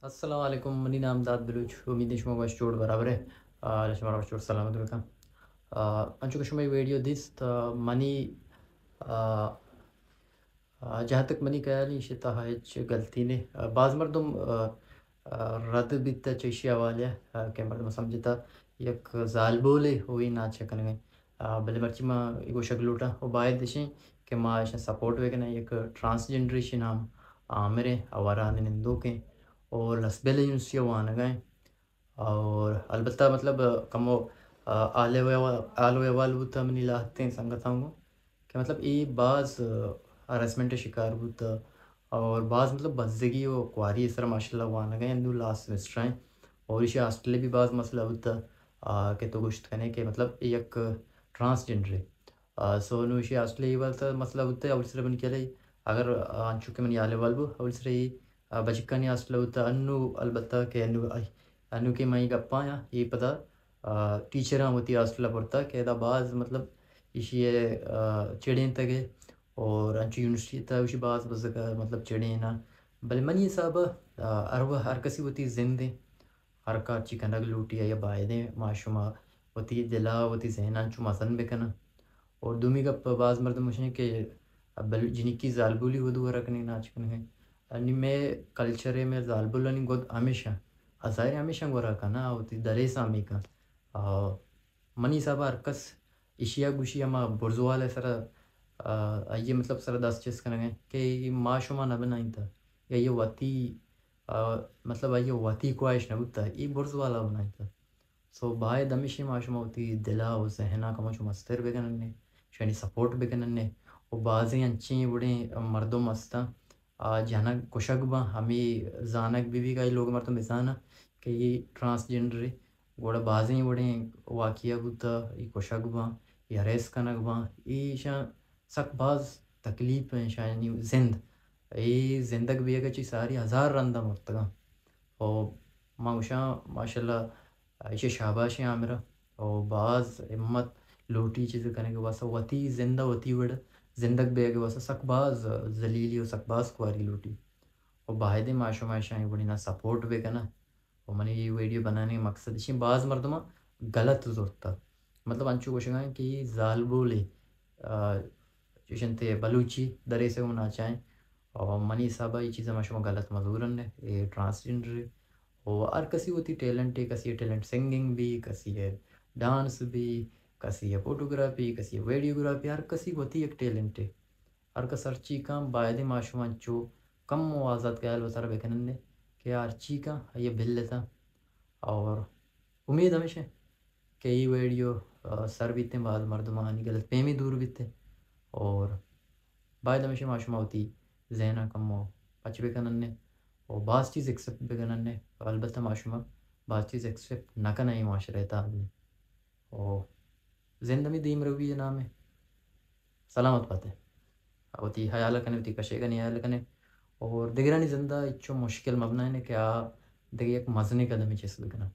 السلام علیکم، منی نام داد بلوچ۔ امید ایں شما وش جوڑ برابر ئے۔ آ، اللہ شما را وش جوڑ سلامت بکن۔ آ، انچو کہ شما اے ویڈیو دیست، آ، منی، آ، آ، جہاں تک منی خیال ایں، ایشی تہا ہچ غلطی نے۔ آ، باز مردم، آ، آ، رد بیتا چہ ایشی حوالے ءَ، آ، کہ مردم سمجھتا یک زالبولے ہوئی ناچ کنگ ءَ۔ آ، بلے مرچی ما اے گوشگ لوٹاں و باید اش ایں کہ ما ایشاں سپورٹ بکناں۔ یک ٹرانسجینڈر، ایشی نام عامر ایں، آواران نندوک ایں اور لسبیلہ یونیورسٹی ءَ وانگ ءَ ایں۔ اور البتہ مطلب کمو، آ، حال و احوال، حال و احوال بوتا منی لہتیں سنگتاں گوں کہ مطلب اے باز، آ، ہراسمنٹ ءِ شکار بوتا اور باز مطلب بزگی و کواری ءِ سرا ماشاءاللہ وانگ ءَ ایں، انوں لاسٹ سمسٹر ایں اور ایشی ہاسٹل ءَ بھی باز مسئلہ بوتا، آ، کہ تو گوشت کنے کہ مطلب یک ٹرانسجینڈر ایں۔ آ، سو انوں ایشی ہاسٹل ءَ اے واسطہ مسئلہ بوتا، اولی سرا بن کیلے اگر، آ، انچو کہ منی حال احوال بو، اولی سرا اے، آ، بچکانی ہاسٹل بوتا، انوں البتہ کہ انوں، انوں کہ من اے گپاں آیاں، اے پدا، آ، ٹیچراں وتی ہاسٹل ءَ برتا کہ ادا باز مطلب ایشی ءَ، آ، چڑینتگ ءَ اور انچو یونیورسٹی تہا ایشی باز بزگ ءَ مطلب چڑیناں۔ بلے منی حساب ءَ، آ، ہر و-، ہر کسی وتی زند ایں، ہر کار چی کنگ لوٹی، آئی ءَ بایدیں ما شما وتی دل ءَ وتی ذہن ءَ انچو مزن بکناں۔ اور دومی گپ، باز مردم گوشیں کہ بل-، جنکی زالبولی ودو ورا کنی ناچ کنگ ءَ۔ یعنی مئے کلچر ءَ مئے زالبولانی گد ہمیشہ، آ ظاہر ایں ہمیشہ گورا کن، آ وتی دریساں ہمے کن۔ آ، منی حساب ءَ ہر کس ایشی ءَ گوشی ہما برزوال ءِ سرا، آ، آئی ءِ مطلب سرا دست چست کنگ ءَ کہ ما شما نہ بنائینتا، یا یہ وتی، آ، مطلب آئی ءِ وتی خواہش نہ بوتا، اے برزوال ءَ بنائینتا۔ سو باید ہمیشی ما شما وتی دل ءَ و ذہن ءَ کمو چو مستر بکنن نے، شانی سپورٹ بکنن نے۔ و بازیں انچیں وڑیں مردم ہستاں، آ جنگ کشگ باں، ہمے زانگ بہ بی کہ آئی لوگ مردم بزاناں کہ اے ٹرانسجینڈر ایں، گڑا بازیں وڑیں واقعہ بوتا، اے کشگ باں، اے ہریس کنگ باں، اے ایشاں سک باز تکلیف ایں ایشانی زند۔ اے زندگ بیگ ءَ چہ ساری ہزار رندا مرتگاں۔ او ما گوشاں ماشاءاللہ ایشی شاباش ایں عامر ءَ۔ او باز ہمت لوٹی چیز کنگ ءِ واسطہ، وتی زند ءَ وتی وڑ زندگ بیگ ءِ واسطہ سک باز ذلیلی و سک باز کواری لوٹی۔ او باید ایں ما شما ایشانی وڑینا سپورٹ بکناں۔ و منی اے ویڈیو بنانے مقصد ایشی، باز مردماں غلط زرتا، مطلب انچو گوشگا کہ اے زالبولے، آ، چوش انت بلوچی دریسے گوں ناچائیں۔ و منی حسابا اے چیزا ما شما غلط مزورن، اے ٹرانسجینڈر اے۔ و ہر کسی وتی ٹیلنٹ اے، کسی ٹیلنٹ سنگنگ بی، کسی ڈانس بی، کسی فوٹوگرافی، کسی ویڈیوگرافی، ہر کسی وتی یک ٹیلنٹ اے۔ ہر کس ہرچی کن، باید ایں ما شما انچو کم و آزات خیال وتارا بکنن نے کہ ہرچی کن آئی بل اتاں۔ اور امید ہمیش ایں کہ اے ویڈیو، آ، سر بیتیں، باز مردمانی غلط فہمی دور بیتیں۔ اور باید ہمیش ایں ما شما وتی ذہن ءَ کمو پچ بکنن نے و باز چیز ایکسپٹ بکنن نے۔ البتہ ما شما باز چیز ایکسپٹ نہ کناں اے معاشرہ ءِ تہا۔ او زند ہمے دیمروی ءِ نام اے۔ سلامت بات ئے۔ وتی حیال ءَ کنے، وتی کشیگانی حیال ءَ کنے۔ اور دگرانی زند ءَ ہچو مشکل مہ بنائینے کہ آ دگہ یک مزنیں قدمے چست بکناں۔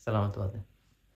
سلامت بات ئے۔